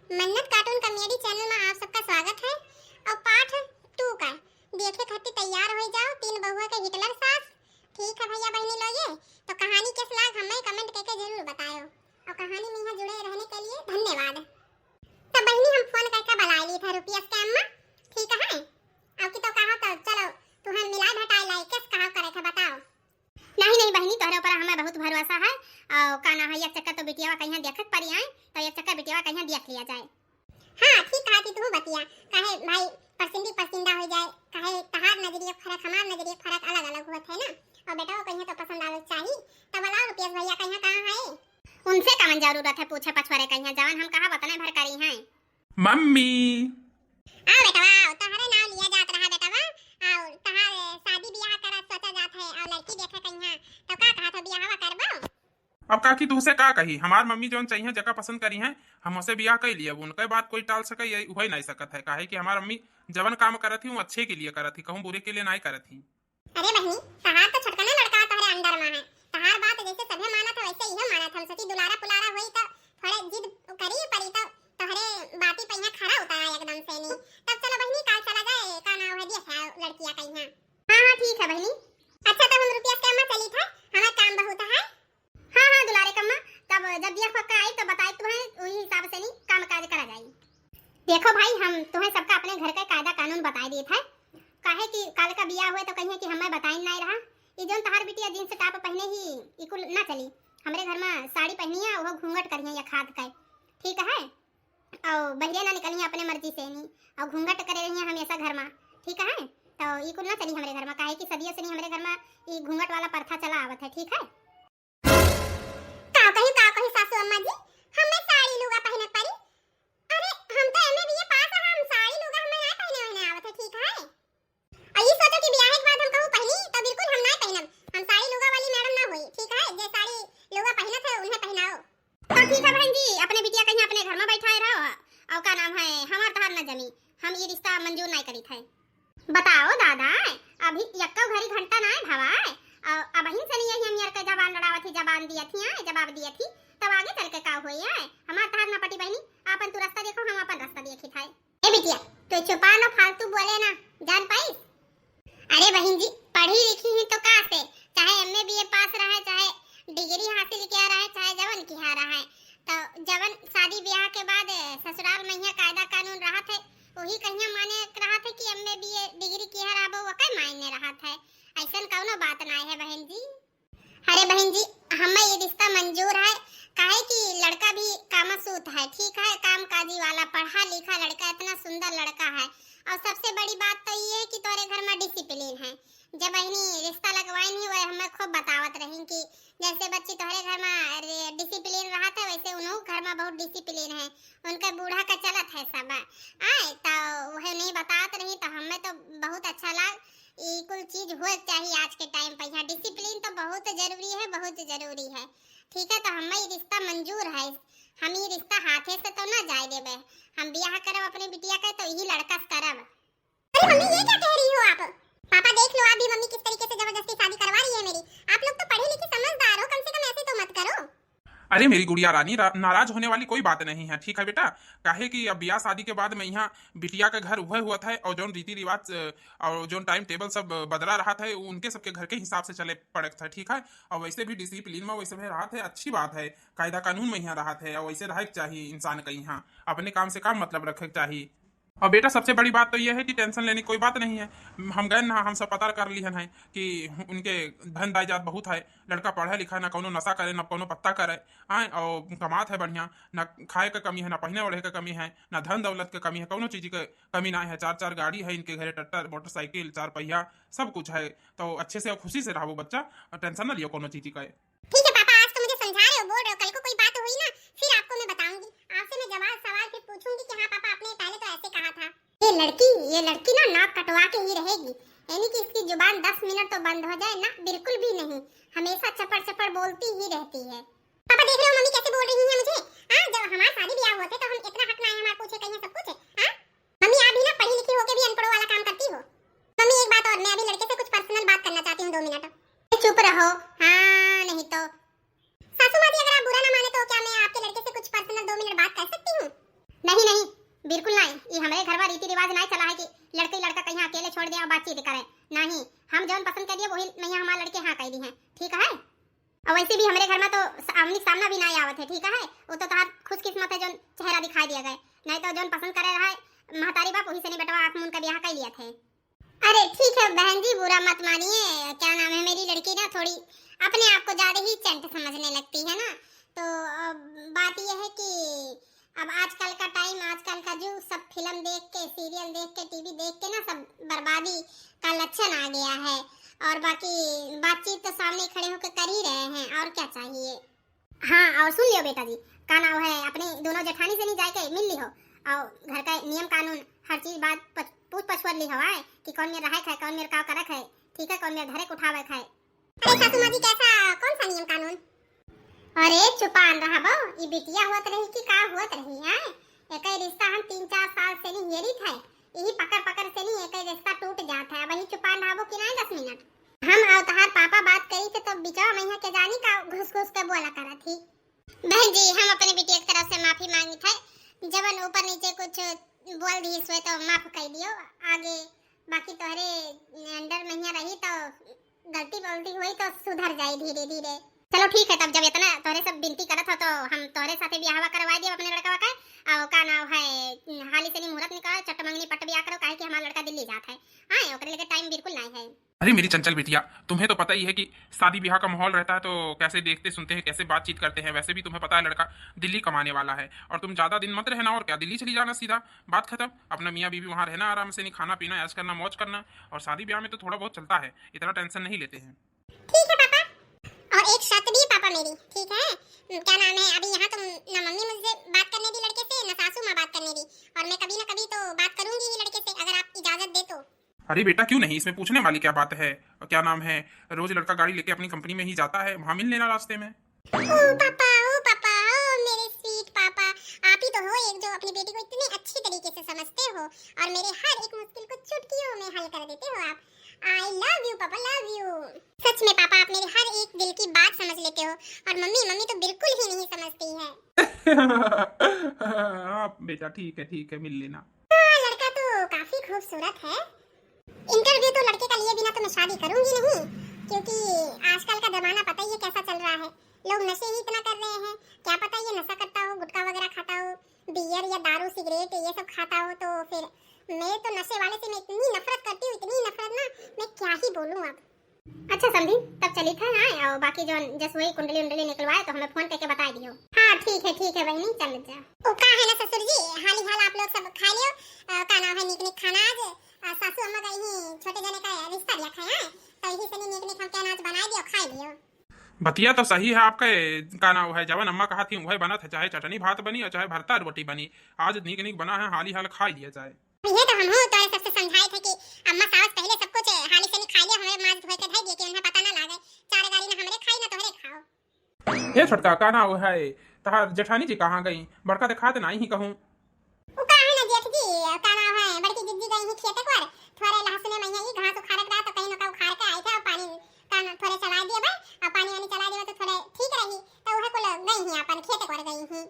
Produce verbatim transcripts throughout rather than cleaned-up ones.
मन्नत cartoon comedy channel में आप सबका स्वागत है। और part two का देखे खातिर तैयार हो जाओ, तीन बहुआ के हिटलर सास। ठीक है भैया बहनी लोग, ये तो कहानी कैसे लाग हमें comment करके जरूर बतायो। और कहानी में यहाँ जुड़े रहने के लिए धन्यवाद। तो बहनी हम phone करके बुला ली था रुपया के अम्मा, ठीक है? अब की तो कहा तो चलो तुम्हें मिला भेटाई लाई, कैसे कहा करे थे बताओ। नहीं, नहीं बहनी, तोहरे ऊपर हमें बहुत भरोसा है। और का ना है, एक चक्कर तो बिटियावा कहिया देखत पड़ी आए, तो एक चक्कर बिटियावा कहिया देख लिया जाए। हाँ, ठीक कहा थी तू बतिया, काहे भाई परसिंदी परसिंदा हो जाए, काहे तहार नजरिया फरक, हमार नजरिया फरक, अलग-अलग होत है ना। और बेटवा कहिया तो पसंद आवे चाही, तब बुलाओ रुपेश भैया कहिया कहाँ है? उनसे कवन जरूरत है पूछे पछोरे कहिया, जवन हम कहा वतने भर करी हैं। मम्मी। आओ बेटवा, आओ, तोहरे नाव लिया जात रहा बेटवा। और तहार शादी बियाह करत सोचा जात है, और लड़की देखे कहिया, तो का कहा थो बियाहवा करबो? अब काकी तुहसे का कही, हमार मम्मी जौन चाहिए जका पसंद करी हैं, हम उसे बियाह कर लिए। अब उनके बात कोई टाल सके, ये उहे नहीं सकत है, काहे कि हमार मम्मी जवन काम करत ही, वो अच्छे के लिए करत ही, कहूँ बुरे के लिए नहीं करत ही। अरे बहनी, तहार तो छोटकने लड़का तोहरे under में है, तहार बात जैसे सभे मानत है वैसे इहो मानत है। हम सोची दुलारा पुलारा होई तो थोड़े जिद करी पड़ी तो तोहरे बाती पे यहाँ खरा उतरा एकदम से नी। तब चलो बहनी, काल चला जाए, का नाव है, देखा लड़किया कहिया। हाँ, हाँ, ठीक है बहनी। अच्छा, तब हम रुपया के अम्मा चली था, हमार काम बहुत है। हाँ, हाँ, दुलारे कम्मा, तब जब बिया पक्का आई तो बताई तुम्हें, वही हिसाब से नी काम काज करा जाई। देखो भाई, हम तुम्हें सबका अपने घर का कायदा कानून बताई देत है, काहे कि काल का बिया हुए तो कहिए कि हमें बताई नहीं रहा। ये जौन तहार बिटिया jeans top पहने ही, ई कुल ना चली। हमरे घर में साड़ी पहनी है, वो घूंघट करिए या खाद का, ठीक है? और बहरे ना निकलिए अपने मर्जी से नी, और घूंघट करे रहिए हमेशा घर में, ठीक है? तो ई कुल ना चली हमरे घर में, काहे कि सदियों से नी हमरे घर में ई घूंघट वाला प्रथा चला आवत है, ठीक है? का कही, का कही सासू अम्मा जी, हमें साड़ी लुगा पहने पड़ी। अरे हम तो एमए बीए पास है, हम साड़ी लुगा हमें ना पहने वहने आवत है, ठीक है? और ये सोचो कि ब्याह के बाद हम कहूँ पहनी तो बिल्कुल हम ना पहनब, हम साड़ी लुगा वाली मैडम ना होई, ठीक है? जे साड़ी लुगा पहनत है उन्हें पहनाओ। तो ठीक है बहन जी, अपने बिटिया कहिया अपने घर में बैठाए रहो, और का नाम है, हमार तहार ना जमी, हम ये रिश्ता मंजूर नहीं करी थे। बताओ दादा, अभी यक्को घड़ी घंटा ना भवा है, और अबहिन से नहीं यही हम यार के जबान लड़ावत ही, जबान दिया थी, आए, जवाब दिया थी, तब आगे चल के का होई है? हमार तहार ना पटी बहनी, आपन तू रास्ता देखो, हम आपन रास्ता देखी था। ए बिटिया, तू चुपा ना, फालतू बोले ना, जान पाइस? अरे बहन जी, पढ़ी लिखी ही तो का से, चाहे एमए बीए पास रहे, चाहे डिग्री हासिल किया रहे, चाहे जवन किया रहे, तो जवन शादी ब्याह के बाद ससुराल में यहाँ कायदा कानून रहत है, वही कहिया माने रहत है कि एमए बीए डिग्री किया रहबो, वो कई मायने रहत है। ऐसन कौनो बात ना है बहन जी। अरे बहन जी, हमें ये रिश्ता मंजूर है, काहे कि लड़का भी कामसूत है, ठीक है, कामकाजी वाला, पढ़ा लिखा लड़का, इतना सुंदर लड़का है। और सबसे बड़ी बात तो ये है कि तोरे घर में डिसिप्लिन है। जब बहनी रिश्ता लगवाइन ही, वह हमें खूब बतावत रही कि जैसे बच्ची तोहरे घर में रे-, डिसिप्लिन रहत है, वैसे उन्हों घर में बहुत डिसिप्लिन है। उनके बूढ़ा का चलत है सब। आए, तो वह नहीं बतावत रही, तो हमें तो बहुत अच्छा लाग। ई कुल चीज होए के चाहिए आज के टाइम पे। यहाँ डिसिप्लिन तो बहुत जरूरी है, बहुत जरूरी है। ठीक है, तो हमें ई रिश्ता मंजूर है, हम ई रिश्ता हाथे से तो ना जाए देबे। हम बियाह करब अपने बिटिया के तो यही लड़का से करब। अरे मम्मी, ये क्या कह रही हो आप? पापा देख लो, आप भी मम्मी किस तरीके से जबरदस्ती शादी करवा रही है मेरी। आप लोग तो पढ़े लिखे समझदार हो, कम से कम ऐसे तो मत करो। अरे मेरी गुड़िया रानी, रा-, नाराज होने वाली कोई बात नहीं है, ठीक है बेटा? काहे कि अब ब्याह शादी के बाद में यहाँ बिटिया के घर उहे हुआ था और जौन रीति रिवाज, अ, और जौन टाइम टेबल सब बदला रहा था, वो उनके सबके घर के हिसाब से चले पड़े था, ठीक है? और वैसे भी डिसिप्लिन में वैसे भी रहा था, अच्छी बात है, कायदा कानून में यहाँ रहा था और वैसे रहे के चाहिए इंसान का, यहाँ अपने काम से काम मतलब रखे के चाहिए। और बेटा, सबसे बड़ी बात तो यह है कि टेंशन लेने की कोई बात नहीं है। हम गए ना, हम सब पता कर लिहन है कि उनके धन जायदाद बहुत है, लड़का पढ़ा लिखा, ना कोनो नशा करे, ना कोनो पत्ता करे, आए, और कमात है बढ़िया, ना खाए के कमी है, ना पहने ओढ़े के कमी है, ना धन दौलत के कमी है, कोनो चीज के कमी ना है। चार चार गाड़ी है इनके घरे, ट्रैक्टर, मोटरसाइकिल, चार पहिया, सब कुछ है। तो अच्छे से और खुशी से रहो बच्चा, और टेंशन ना लियो कोनो चीज का। ठीक है पापा, आज तो मुझे समझा रहे हो, बोल रहे हो, कल को कोई बात हुई ना, फिर आपको मैं बताऊंगी। आपसे मैं जवाब सवाल फिर पूछूंगी कि हाँ पापा, आपने पहले तो ऐसे कहा था। ये लड़की, ये लड़की ना नाक कटवा के ही रहेगी, यानी कि इसकी जुबान दस मिनट तो बंद हो जाए ना, बिल्कुल भी नहीं, हमेशा चपड़ चपड़ बोलती ही रहती है। पापा देख रहे हो मम्मी कैसे बोल रही है मुझे? हाँ, जब हमारा शादी ब्याह हुआ थे तो हम इतना हक ना है हमारे पूछे कहिए सब कुछ है। हाँ मम्मी, आप भी ना पढ़ी लिखी होके भी अनपढ़ों वाला काम करती हो। मम्मी एक बात और, मैं अभी लड़के से कुछ पर्सनल बात करना चाहती हूँ, दो मिनट। चुप रहो, हाँ नहीं तो। सासू माँ जी, अगर आप बुरा ना माने तो क्या मैं आपके लड़के से कुछ पर्सनल दो मिनट बात कर सकती हूँ? नहीं, नाहीं चला है कि लड़की लड़का कहीं अकेले छोड़ दे और बातचीत करे। नाहीं, हम जौन पसंद कर दिए वही मइहाँ हमार लड़के हाँ कह दी हैं, ठीक है? और वैसे भी हमरे घर में तो स-, आमने सामना भी नाहीं आवत है, ठीक है? वो तो तहार खुशकिस्मत है जौन चेहरा दिखाई दिया गए, नाहीं तो जौन पसंद करे रहा है महतारी बाप वही से नहीं बेटवा आँख मूंद के ब्याह कर लिया थे। अरे ठीक है बहन जी, बुरा मत मानिए, क्या नाम है, मेरी लड़की ना थोड़ी अपने आप को ज्यादा ही चंट समझने लगती है ना, तो अ, बात यह है कि अब आजकल का टाइम, आजकल का जो सब फिल्म देख के, सीरियल देख के, टीवी देख के ना सब बर्बादी का लक्षण आ गया है। और बाकी बातचीत तो सामने खड़े होकर कर ही रहे हैं, और क्या चाहिए। हाँ, और सुन लियो बेटा जी, का नाव है, अपने दोनों जेठानी से नहीं जाके मिल लिहो, और घर का नियम कानून हर चीज बात पछ-, पूछ पछुअर लिहो आए कि कौन मेर रहे खाए, कौन मेर का करे खाए, ठीक है, कौन मेर धरे के उठावे खाए। अरे सासू माँ जी, कैसा, कौन सा नियम कानून? अरे चुपान रहा बो, ई बिटिया होत रही कि का होत रही है? एकै रिश्ता हम तीन चार साल से नहीं हेरी थे, यही पकड़ पकड़ से नहीं एकै रिश्ता टूट जात है। अब यही चुपान रहा बो कि नहीं दस मिनट? हम और तहार पापा बात करी थे तो बिचवा मइहाँ के जानी का घुस घुस के बोला करत ही। बहन जी, हम अपने बिटिया की तरफ से माफी मांगी थे, जवन ऊपर नीचे कुछ बोल दी हुए तो माफ कर दियो। आगे बाकी तोहरे अंडर मइहाँ रही तो गलती वलती हुई तो सुधर जाई धीरे धीरे। चलो ठीक है, तब जब इतना तोहरे सब विनती करत हो तो हम तोहरे साथे बियाहवा करवा दियो अपने लड़कवा का। और का नाव है, हाली से नहीं मुहूर्त निकाल, चट मंगनी पट बियाह करो, काहे कि हमारा लड़का दिल्ली जात है। हाँ, ओकरे लगे टाइम बिल्कुल नहीं है। अरे मेरी चंचल बिटिया, तुम्हें तो पता ही है कि शादी ब्याह का माहौल रहता है तो कैसे देखते सुनते हैं, कैसे बातचीत करते हैं। वैसे भी तुम्हें पता है लड़का दिल्ली कमाने वाला है, और तुम ज्यादा दिन मत रहना, और क्या, दिल्ली चली जाना सीधा, बात खत्म। अपना मियाँ बीवी वहाँ रहना आराम से, नहीं खाना पीना, ऐश करना, मौज करना, और शादी ब्याह में तो थोड़ा बहुत चलता है, इतना टेंशन नहीं लेते हैं। ठीक है पापा, और एक शर्त भी पापा मेरी, ठीक है? क्या नाम है, अभी यहाँ तुम ना मम्मी मुझसे बात करने दी लड़के से, ना सासू माँ बात करने दी, और मैं कभी ना कभी तो बात करूंगी ही लड़के से, अगर आप इजाजत दे तो। अरे बेटा, क्यों नहीं, इसमें पूछने वाली क्या बात है? क्या नाम है, रोज लड़का गाड़ी लेके अपनी कंपनी में ही जाता है, वहाँ मिल लेना रास्ते में। ओ पापा, ओ पापा, ओ मेरे स्वीट पापा, आप ही तो हो एक जो अपनी बेटी को इतने अच्छी तरीके से समझते हो और मेरे हर एक मुश्किल को चुटकियों में हल कर देते हो आप। I love you पापा, love you। सच में पापा, आप मेरे हर एक दिल की बात समझ लेते हो और मम्मी, मम्मी तो बिल्कुल ही नहीं समझती है। हाँ बेटा, ठीक है, ठीक है, मिल लेना। हाँ, लड़का तो काफी खूबसूरत है। इंटरव्यू तो लड़के का लिए बिना तो मैं शादी करूंगी नहीं, क्योंकि आजकल का जमाना पता ही है कैसा चल रहा है। लोग नशे ही इतना कर रहे हैं, क्या पता ये नशा करता हो, गुटखा वगैरह खाता हो, बियर या दारू सिगरेट ये सब खाता हो। तो फिर मैं तो नशे वाले से मैं इतनी नफरत करती हूँ, इतनी नफरत ना, मैं क्या ही बोलूँ अब। अच्छा समधी, तब चली था, हाँ, और बाकी जो जस वही कुंडली उंडली निकलवाए तो हमें फोन करके बता दियो। हाँ ठीक है, ठीक है बहनी, चल जा। ओ का है ना ससुर जी, हाली हाल आप लोग सब खा लियो, अ, का नाम है, नीक नीक खाना आज, अ, सासू अम्मा गई ही छोटे जने का रिश्ता दिया खाए, हाँ, तो यही से नीक नीक हम क्या नाच बनाए दियो, खा लियो। बतिया तो सही है आपका, ए, का नाम है, जवन अम्मा कहा थी वह बनत है, चाहे चटनी भात बनी और चाहे भरता रोटी बनी, आज नीक नीक बना है, हाली हाल खा लिया जाए। ये तो हमहू तोरे सबसे समझाए थे कि अम्मा सास पहले सब कुछ हाली से निकाल लिया, हमें माज धोए के धर दिए कि उन्हें पता ना लागे, चार गारी ना हमरे खाई ना तोहरे खाओ। ए छोटका, का नाव है, तहार जेठानी जी कहाँ गई? बड़का देखात नाई ही कहूँ। उ का है ना जेठ जी, का नाव है, बड़की जिज्जी गई ही खेते पर, थोड़े लहसुने में ही घास उखाड़त रहा तो कहीं ना उखाड़ के आई थे और पानी का ना थोड़े चला दिए भाई, और पानी वानी चला दिए तो थोड़े ठीक रही, तो वह कुल गई ही अपन खेते पर गई ही।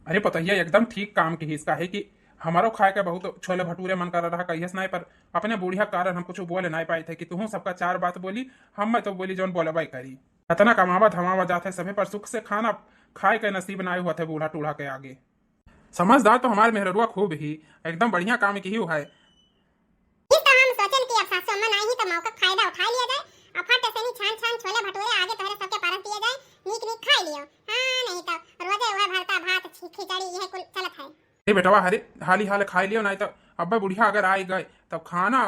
अरे पतोहिया, एकदम ठीक काम किहिस, काहे कि हमारो खाए के बहुत छोले भटूरे मन कर रहा कहियस नाय, पर अपने बुढ़िया के कारण हम कुछ बोले नाय पाए थे कि तुहूँ सबका चार बात बोली, हम मैं तो बोली जौन बोलबे करी। इतना कमावा धमावा जात है सभे, पर सुख से खाना खाए के नसीब नाय हुआ थे बूढ़ा टूढ़ा के आगे। समझदार तो हमार मेहररुआ खूब ही, एकदम बढ़िया काम किही है। इस तो हम सोचन कि अब सासू अम्मा नाही तो मौका का फायदा उठा लिया जाए और फट से नी छान छान छोले भटूरे आगे तोहरे सबके परस दिए जाए, नीक नीक खाई लियो। हाँ, नहीं तो रोजे वह भरता भात खि-, खिचड़ी यह कुल चलत है। ए बेटवा, हरे हाली हाल खाई लियो, नहीं तो अब्बे बुढ़िया अगर आई गए तब खाना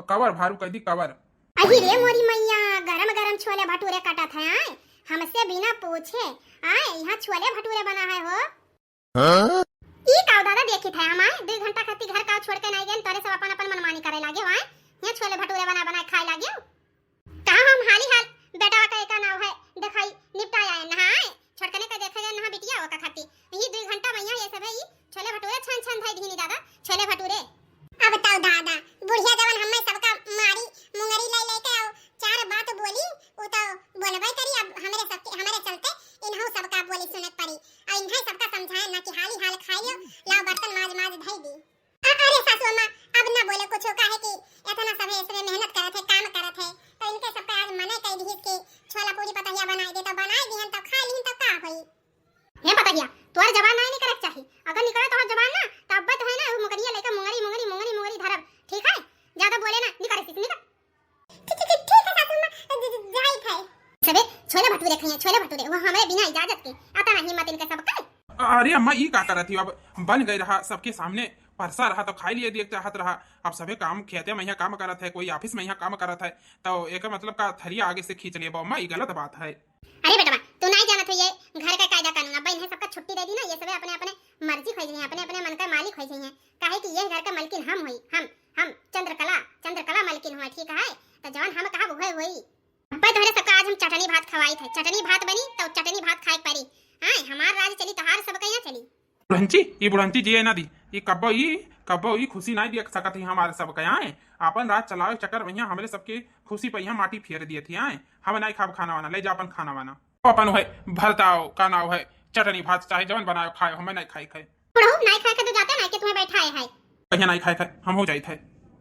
कवर भारू कर दी कवर। अही रे मोरी मैया, गरम गरम छोले भटूरे कटत है आए, हमसे बिना पूछे आए, यहाँ छोले भटूरे बना है हो। हाँ? ई काव दादा देखित है, हम आए दुई घंटा खातिर घर का छोड़ के नहीं गए, तोरे सब अपन अपन मनमानी करे लागे, आए यहाँ छोले भटूरे बना बना खाए लागे। कहाँ हम हाली हाल बेटा का एका नाव है देखाई निपटाया है, नहा आए छोटकने का देखे गए नहा बिटिया ओका खातिर, यही दुई घंटा में यहाँ ये सब है, ई छोले भटूरे छन छन धाई दीनी दादा, छोले भटूरे। अब ताऊ दादा, बुढ़िया जवन हमें सबका मारी मुंगरी ले लेके आओ, चार बात बोली, उ तो बोलबे करी। अब हमरे सबके, हमरे चलते इन्हों सबका बोली सुनत पड़ी। और इन्हें सबका समझाए ना कि हाली हाल खाई लियो, लाओ बर्तन माज माज धई दी। अ-, अरे सासू अम्मा, अब ना छोले भटूरे, वो हमरे बिना इजाजत के। अतना हिम्मत इनके सबके। अरे अम्मा, ई का करत ही? अब बन गई रहा, सबके सामने परसा रहा तो खाई लिए दिए चाहत रहा। अब सभे काम खेते में यहाँ काम करत है, कोई ऑफिस में यहाँ काम करत है, तो एक मतलब का थरिया आगे से खींच लेबो अम्मा, ई गलत बात है। अरे बेटवा, तू नहीं जानत हो ये घर का कायदा कानून। अब इन्हें सबका छुट्टी दे दी ना, ये सभे अपने अपने मर्जी खोज हैं, अपने अपने मन का मालिक खोज हैं। काहे कि ये घर का मलकिन हम होई, हम हम चंद्रकला, चंद्रकला मलकिन हुआ, ठीक है? तो जवन हम कहा उहे होई। अब्बे तोहरे सबका आज हम चटनी भात खवाई थे, चटनी भात बनी तो चटनी भात खाए के पड़ी। हाँ, हमार राज चली, तोहार सबका यहाँ चली। बुढ़ंची, ये बुढ़ंची जिए ना दी, ये कब्बो ई, कब्बो ई खुशी नहीं दिया सकत ही हमारे सबका यहाँ। अपन राज चलावे चक्कर में यहाँ हमरे सबके खुशी पे यहाँ माटी फेर दिए थी। आए, हम नहीं खाब खाना वाना, ले जा अपन खाना वाना। अपन है भरताओ, का नाव है, चटनी भात चाहे जवन बनाओ खाओ, हमें नहीं खाई खाए। बुढ़ऊ, नाई खाए के तो जाते ना कि तुम्हें बैठाए है। कहिया नाई खाए खाए, हम हो जाइत है।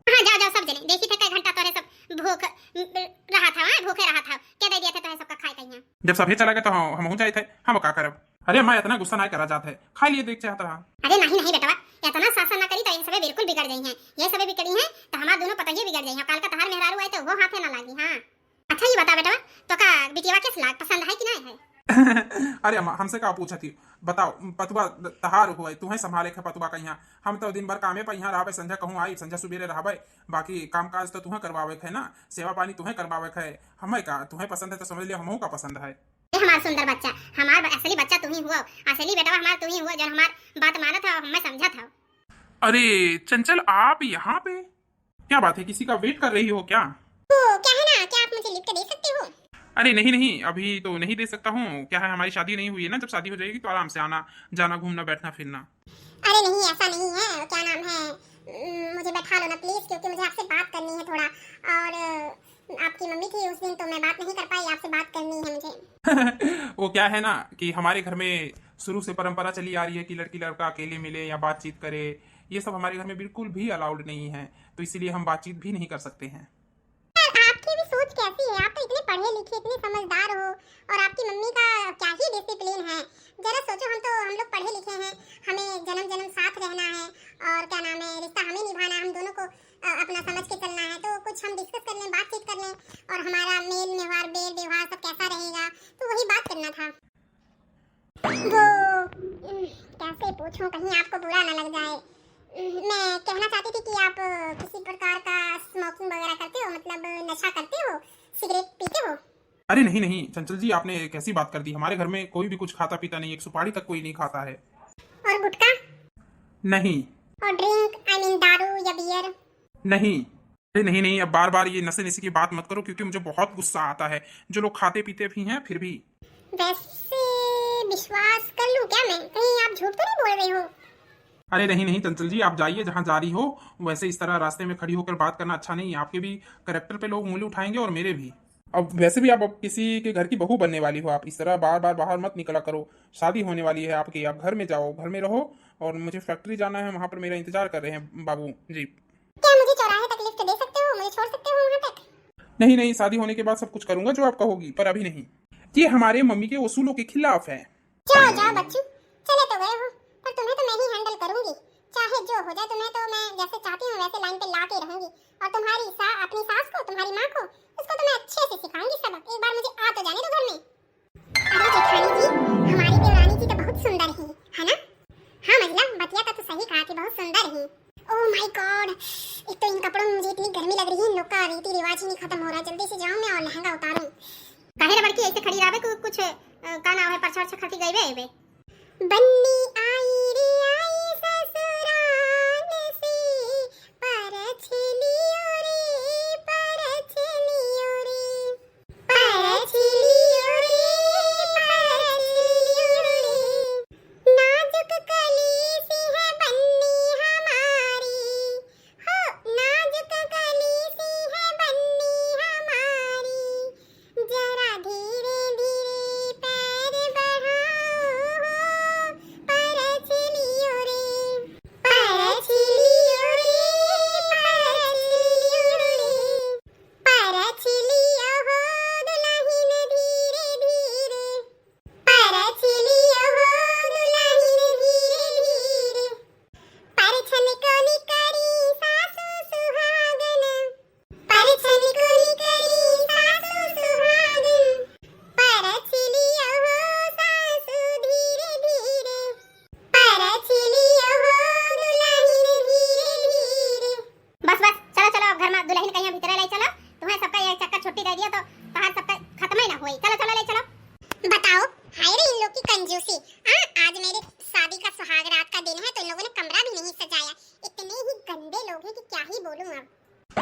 हाँ, जाओ, जाओ, सब जने। देखी थे कई घंटा तोरे सब भूख, म, रहा था, हाँ, भूखे रहा था। क्या दे दिया थे तोरे सबका खाए कहिया? जब सभे चला गए तो हम, हम हो जाइत है, हम का करब? अरे अम्मा, इतना गुस्सा नाई करा जात है, खा लिए देख चाहत रहा। अरे नहीं, नहीं बेटवा, इतना शासन ना करी तो इन सभे बिल्कुल बिगड़ जाई हैं। ये सभे बिगड़ी हैं तो हमार दोनों पतोहिए बिगड़ जाई हैं। काल का तहार मेहरारू आए तो वो हाथे ना लागी। हाँ। अच्छा, ये बता बेटवा, तो का बिटिया के लाग पसंद है कि नहीं है? अरे अम्मा, हमसे का पूछत ही? बताओ, पतुआ तहार हुआ, तुहें संभाले के पतुआ का यहाँ। हम तो दिन भर कामे पर यहाँ रहबे, संझा कहूँ आई, संझा सुबेरे रहबे, बाकी काम काज तो तुहें करवावे के है ना, सेवा पानी तुहें करवावे के है। हमें का, तुहें पसंद है तो समझ लिया, हमहू का पसंद है। ए हमार सुंदर बच्चा, हमार ब-, असली बच्चा तू ही हुआ, असली बेटवा हमार तू ही हुआ, जौन हमार बात मानत है और हमें समझत है। अरे चंचल, आप यहाँ पे? क्या बात है, किसी का वेट कर रही हो क्या? तो क्या है ना, क्या आप मुझे लिफ्ट दे सकते हो? अरे नहीं नहीं, अभी तो नहीं दे सकता हूँ। क्या है, हमारी शादी नहीं हुई है ना, जब शादी हो जाएगी तो आराम से आना जाना, घूमना, बैठना फिरना। अरे नहीं, ऐसा नहीं है, क्या नाम है, उम, मुझे बैठा लो ना प्लीज, क्योंकि मुझे आपसे बात करनी है थोड़ा। और अ, आपकी मम्मी थी उस दिन, तो मैं बात नहीं कर पाई, आपसे बात करनी है मुझे। वो क्या है ना कि हमारे घर में शुरू से परंपरा चली आ रही है कि लड़की लड़का अकेले मिले या बातचीत करे, ये सब हमारे घर में बिल्कुल भी अलाउड नहीं है, तो इसीलिए हम बातचीत भी नहीं कर सकते हैं। यार, आपकी भी सोच कैसी है? आप तो इतने पढ़े लिखे, इतने समझदार हो, और आपकी मम्मी का क्या ही डिसिप्लिन है। जरा सोचो, हम तो, हम लोग पढ़े लिखे हैं, हमें जन्म जन्म साथ रहना है, और क्या नाम है, रिश्ता हमें निभाना है, हम दोनों को, अ, अपना समझ के चलना है। तो कुछ हम डिस्कस कर लें, बातचीत कर लें, और हमारा मेल व्यवहार, बेर व्यवहार सब कैसा रहेगा, तो वही बात करना था। वो, उम, कैसे पूछूं, कहीं आपको बुरा ना लग जाए। उम, मैं कहना चाहती थी कि आप, अ, किसी प्रकार का स्मोकिंग वगैरह करते हो, मतलब नशा करते हो, सिगरेट पीते हो? अरे नहीं नहीं चंचल जी, आपने कैसी बात कर दी? हमारे घर में कोई भी कुछ खाता पीता नहीं, एक सुपारी तक कोई नहीं खाता है। और गुटखा? नहीं। और ड्रिंक, आई मीन दारू या बियर? नहीं। अरे नहीं नहीं, अब बार बार ये नशे नशे की बात मत करो, क्योंकि मुझे बहुत गुस्सा आता है जो लोग खाते पीते भी हैं फिर भी। वैसे विश्वास कर लूं क्या मैं? कहीं आप झूठ तो नहीं बोल रहे हो? अरे नहीं नहीं चंचल जी, आप जाइए जहाँ जा रही हो। वैसे इस तरह रास्ते में खड़ी होकर बात करना अच्छा नहीं है। आपके भी कैरेक्टर पे लोग उंगली उठाएंगे और मेरे भी। अब वैसे भी आप अब किसी के घर की बहू बनने वाली हो, आप इस तरह बार बार बाहर मत निकला करो। शादी होने वाली है आपकी, आप घर में जाओ, घर में रहो, और मुझे फैक्ट्री जाना है, वहाँ पर मेरा इंतजार कर रहे हैं बाबू जी। क्या मुझे चौराहे तक लिफ्ट दे सकते हो, मुझे छोड़ सकते हो वहाँ तक? नहीं नहीं, शादी होने के बाद सब कुछ करूँगा जो आप कहोगी, पर अभी नहीं। ये हमारे मम्मी के उसूलों के खिलाफ है। जाओ जाओ बच्चू, चले तो गए हो, पर तुम्हें तो मैं ही हैंडल करूंगी। चाहे जो हो जाए, तुम्हें तो मैं जैसे चाहती हूँ वैसे लाइन पे ला के रहूंगी। और तुम्हारी सा, अपनी सास को, तुम्हारी माँ को, उसको तो मैं अच्छे से सिखाऊंगी सबक। एक बार मुझे आ तो जाने दो घर में। अरे जेठानी जी, हमारी देवरानी जी तो बहुत सुंदर ही है ना? हाँ महिला, बतिया का तो सही कहा कि बहुत सुंदर ही। Oh my God, एक तो इन कपड़ों में मुझे इतनी गर्मी लग रही है, इन लोग का रीति रिवाज ही नहीं खत्म हो रहा है। जल्दी से जाऊं मैं और लहंगा उतारूं। काहे रे बड़की ऐसे खड़ी रहबे, कु-, कुछ, अ, का नाम है, परछा उरछा खाती गईबे अइबे? बन्नी आई रे आई ससुराल से, परछ लियो रे, परछ लियो रे। परछ लियो रे, परछ लियो रे, नाजुक कली सी है बन्नी हमारी, हो नाजुक कली सी है बन्नी हमारी, जरा धीरे धीरे पैर बढ़ाओ हो, परछ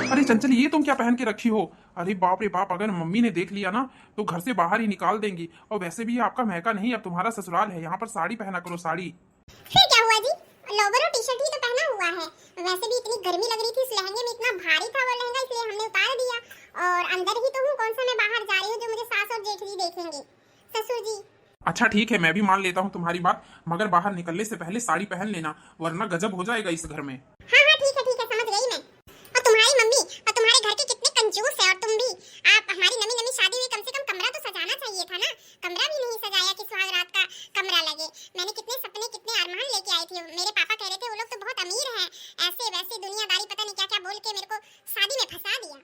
अरे चंचल, ये तुम क्या पहन के रखी हो? अरे बाप रे बाप, अगर मम्मी ने देख लिया ना तो घर से बाहर ही निकाल देंगी। और वैसे भी ये आपका मैका नहीं, अब तुम्हारा ससुराल है। यहाँ पर साड़ी पहना करो, साड़ी। फिर क्या हुआ जी, लोवर और टी शर्ट ही तो पहना हुआ है। वैसे भी इतनी गर्मी लग रही थी, इस लहंगे में इतना भारी था वो लहंगा, इसलिए हमने उतार दिया। और अंदर ही तो हूँ, कौन सा मैं बाहर जा रही हूँ जो मुझे सास और जेठ जी देखेंगे, ससुर जी। अच्छा ठीक है, मैं भी मान लेता हूँ तुम्हारी बात, मगर बाहर निकलने से पहले साड़ी पहन लेना, वरना गजब हो जाएगा इस घर में। हाँ हाँ, ठीक है ठीक है, समझ गई मैं। और तुम्हारी मम्मी और तुम्हारे घर के कितने कंजूस है, और तुम भी। आप, हमारी नवी नवी शादी हुई, कम से कम कमरा तो सजाना चाहिए था ना, कमरा भी नहीं सजाया कि सुहाग रात का कमरा लगे। मैंने कितने सपने, कितने अरमान लेके आई थी। मेरे पापा कह रहे थे वो लोग तो बहुत अमीर हैं, ऐसे वैसे दुनियादारी पता नहीं क्या क्या बोल के मेरे को शादी में फंसा दिया।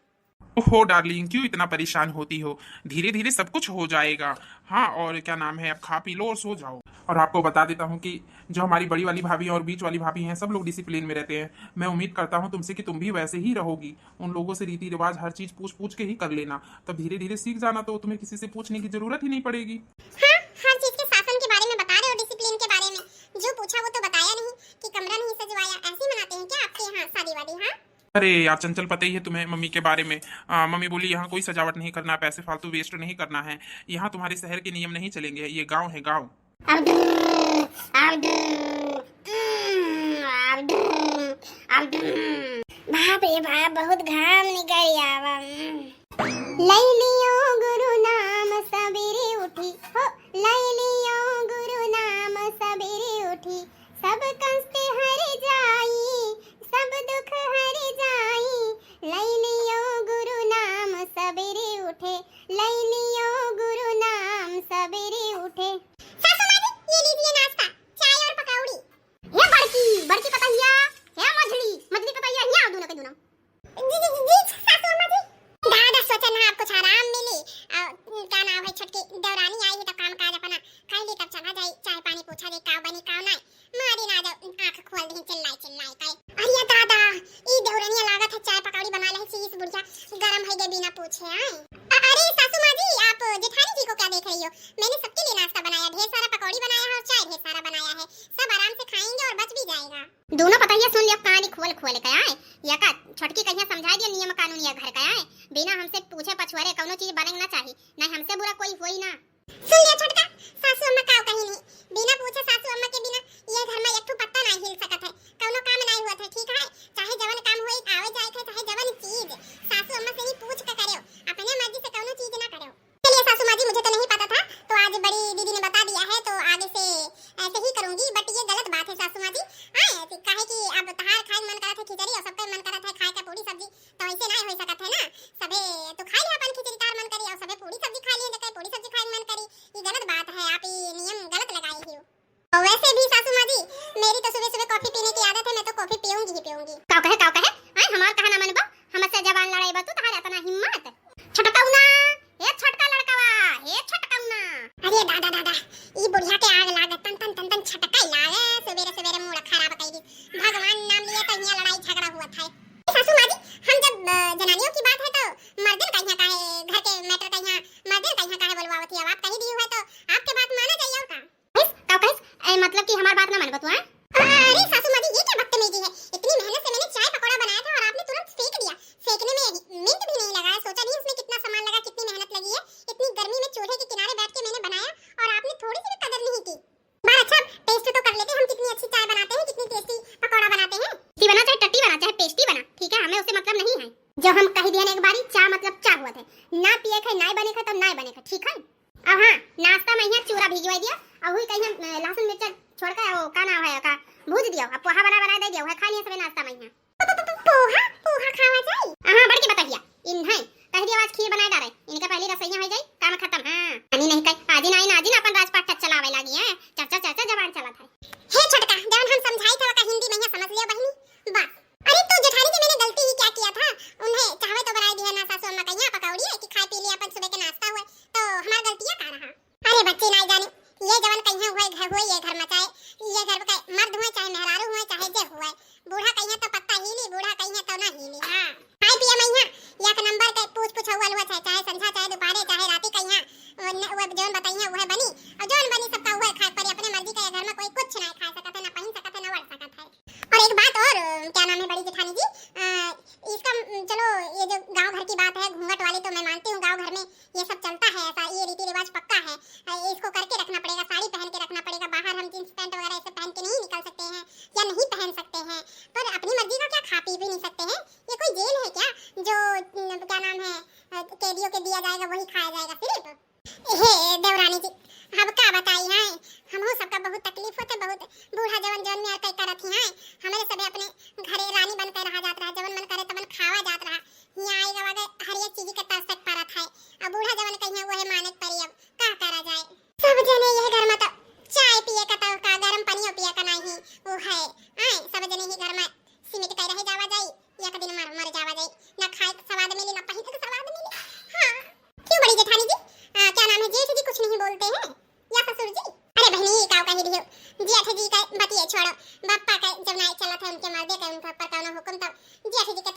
ओहो डार्लिंग, क्यों इतना परेशान होती हो? धीरे धीरे सब कुछ हो जाएगा। हाँ, और क्या नाम है, अब खा पी लो और सो जाओ। और आपको बता देता हूँ कि जो हमारी बड़ी वाली भाभी और बीच वाली भाभी हैं, सब लोग डिसिप्लिन में रहते हैं। मैं उम्मीद करता हूँ तुमसे कि तुम भी वैसे ही रहोगी। उन लोगों से रीति रिवाज, हर चीज पूछ पूछ के ही कर लेना, तब धीरे धीरे सीख जाना, तो तुम्हें किसी से पूछने की जरूरत ही नहीं पड़ेगी। हाँ, हर चीज के शासन के बारे में बता रहे हो, डिसिप्लिन के बारे में। जो पूछा वो तो बताया नहीं कि कमरा नहीं सजवाया, ऐसे ही मनाते हैं क्या आपके यहाँ शादी वादी? हाँ। अरे यार चंचल, पता ही है तुम्हें मम्मी के बारे में। आ, मम्मी बोली यहाँ कोई सजावट नहीं करना, पैसे फालतू वेस्ट नहीं करना है, यहाँ तुम्हारे शहर के नियम नहीं चलेंगे, ये गांव है गांव। अब्दुल, अब्दुल, उम्म, अब्दुल, अब्दुल। बाप रे बाप, बहुत घाम निकल आवा। लई लियो गुरु नाम सबेरे उठी, हो, लई लियो गुरु नाम सबेरे उठी, सब कष्ट हर जाई, सब दुख हर जाई। लई लियो गुरु नाम सबेरे उठे, लई लियो गुरु नाम सबेरे उठे। सासू माँ जी, ये लीजिए नाश्ता, चाय और पकौड़ी। हे बड़की, बड़की पतहिया, हे मझली, मझली पतहिया, हियाँ आओ दोनों के दोनों। जी, जी, जी, जी, सासू अम्मा जी। दादा सोचा ना आप कुछ आराम मिली। आ, का नाम है, छोटकी देवरानी आई है तो काम काज अपना कर ली, तब चला जाई, चाय पानी पूछा जाई, का बनी का नाई। मारी ना जाओ, आँख खोल दी चिल्लाई चिल्लाई का। अरे दादा, ई देवरनिया लागत है चाय पकौड़ी बना ले, चीज बुढ़िया गरम है गए बिना पूछे आए। अ-, अरे सासू माँ जी, आप जेठानी जी को क्या देख रही हो? मैंने सबके लिए नाश्ता बनाया, ढेर सारा पकौड़ी बनाया है और चाय ढेर सारा बनाया है, सब आराम से खाएंगे और बच भी जाएगा। दोनों पतहिया सुन लियो, कानी खोल खोल के आए। या का छोटकी कहिया समझाई दियो नियम कानून या घर का आए, बिना हमसे पूछे पछुआरे कौनो चीज बने ना चाही, नहीं हमसे बुरा कोई होई ना। सुन लिया छोटका, सासू अम्मा का कही नहीं, बिना पूछे सासू अम्मा के बिना ये घर में एक ठो पत्ता नहीं हिल सकत है, कौनो काम नहीं हुआ था, ठीक है? चाहे जवन काम होई, आवे जाए के, चाहे जवन चीज, सासू अम्मा से ही पूछ के करेओ, अपने मर्जी से कौनो चीज ना करेओ। चलिए सासू माँ जी, मुझे तो नहीं पता था, तो आज बड़ी दीदी ने बता दिया है, तो आगे से ऐसे ही करूंगी। But ये गलत बात है सासू माँ जी, हाँ, काहे कि अब तहार खाए मन करत है खिचड़ी और सबका मन करत है खाए का पूरी सब्जी, तो ऐसे नहीं हो सकत है ना। सबे तो खा लिया अपन खिचड़ी तार मन करी और सबे पूरी सब्जी खा लिए, जकर पूरी सब्जी खाए मन करी, ये गलत बात है, आप ये नियम गलत लगाई हो। और वैसे भी सासू माँ जी, मेरी तो सुबह सुबह कॉफी पीने की आदत है, मैं तो कॉफी पीऊंगी ही पीऊंगी। का कहे, का कहे? आय, हमार कहा ना मनबो, हमसे जबान लड़ाई बा तू, तहार इतना हिम्मत? छोटकौना, ए छोटका लड़कवा, ए छोटकौना। अरे दादा दादा, ई बुढ़िया के आग लागे, तन तन तन तन छटकाई लागे, सुबेरे सुबेरे मूड खराब कई दी। भगवान नाम लिए तो यहाँ लड़ाई झगड़ा हुआ था। सासू माँ जी, हम जब, अ, जनानियों की बात है तो मर्दन का यहाँ काहे, घर के मैटर का यहाँ मर्दन का यहाँ काहे बोलवावत ही? अब आप कही दी हुआ तो आपके बात माना जाए और का? कहिस, का कहिस? ए, मतलब कि हमार बात ना मानबा तू, हाँ? अरे सासू माँ जी, ये क्या बदतमीजी है? इतनी मेहनत से मैंने चाय पकौड़ा बनाया था और आपने तुरंत फेंक दिया। फेंकने में मिनट भी नहीं लगा है, सोचा नहीं इसमें कितना सामान लगा, कितनी मेहनत लगी है। इतनी गर्मी में चूल्हे के किनारे बैठ के मैंने बनाया और आपने थोड़ी सी भी कदर नहीं की। बार अच्छा टेस्ट तो कर लेते हम, कितनी अच्छी चाय बनाते हैं, कितनी टेस्टी पकौड़ा बनाते हैं। टेस्टी बना चाहे टट्टी बना चाहे पेस्टी बना, ठीक है, हमें उससे मतलब नहीं है। जो हम कह दिया ना एक बारी, चाह मतलब चाह हुआ थे, ना पिए खे, ना बने खे तो ना बने खे, ठीक है। अब हाँ, नाश्ता में यहाँ चूरा भिजवाई दिया, और वही कहीं हम, अ, लहसुन मिर्चा छोड़ के, वो का नाम है का, भूज दिया, अब पोहा बना बना दे दिया, वह खा लिया सबे नाश्ता में यहाँ। पोहा, पोहा खावा जाई? हाँ, बड़की बतहिया, इन है, कह दिया आज खीर बनाए डाले, इनका पहली रसोईया हो जाई, काम खत्म। हाँ, अनी नहीं कही, आजिन आई ना, आजिन अपन राजपाट चलावे लागी है, चर्चा चर्चा जबान चलत है। हे छोटका, जवन हम समझाई था, का हिंदी में यहाँ समझ लिया बहिनी, बस। अरे तो जेठानी जी, मैंने गलती ही क्या किया था? उन्हें चाहवे तो बनाए दिया ना सासू अम्मा कहिया पकौड़ी है कि खाए पी लिया अपन सुबह के नाश्ता हुआ, तो हमार गलतियाँ का रहा? अरे बच्ची नाई जानी, ये जवन कहिया हुए घर हुए, ये घर मचाए, ये घर का मर्द हुए चाहे मेहरारू हुए चाहे जे हुए, बूढ़ा कहिया तो पत्ता हीली, बूढ़ा कहिया तो ना हीली। हाँ, खाए पिए में यहाँ एक नंबर के पूछ पूछौल हुआ, चाहे चाहे संझा चाहे दोपहरे चाहे राती कहिया, वो न-, वो जवन बताइया वह बनी, और जवन बनी सबका वह खाए पड़ी, अपने मर्जी का ये घर में कोई कुछ नहीं खा सकत है। पहन सकते हैं, पर अपनी मर्जी का क्या खा पी भी नहीं सकते हैं? ये कोई जेल है क्या जो, न, क्या नाम है, अ, कैदियों के दिया जाएगा, वही खाया जाएगा सिर्फ? हे देवरानी जी, अब का बताई है, हमहू सबका बहुत तकलीफ होते, बहुत बूढ़ा जवन जवन में अरकई करत ही हैं। हमरे सबे अपने घरे रानी बन के रहा जात रहा, जवन मन करे तवन खावा जात रहा। हियाँ आई गवा गए हर एक चीज के तरस परत है। अब बूढ़ा जवन कहिए वही माने के पड़ी, अब का करा जाए? सब जने यह घर में तो चाय पिए का तो का गरम पानी पिए का नहीं, वो है। आए, सब जने ही घर में सिमट के रह जावा जाई, एक दिन मर, मर जावा जाई। ना खाए के स्वाद मिली, ना पहने के स्वाद मिली। हाँ। क्यों बड़ी जेठानी जी, आ, क्या नाम है, जेठ जी कुछ नहीं बोलते हैं या ससुर जी? अरे बहनी, ये काव कही रही हो, जेठ जी का बतिये छोड़ो, बप्पा का जब नाई चलत है उनके मर्दे का, उनका पर कौनो हुक्म तब जेठ जी के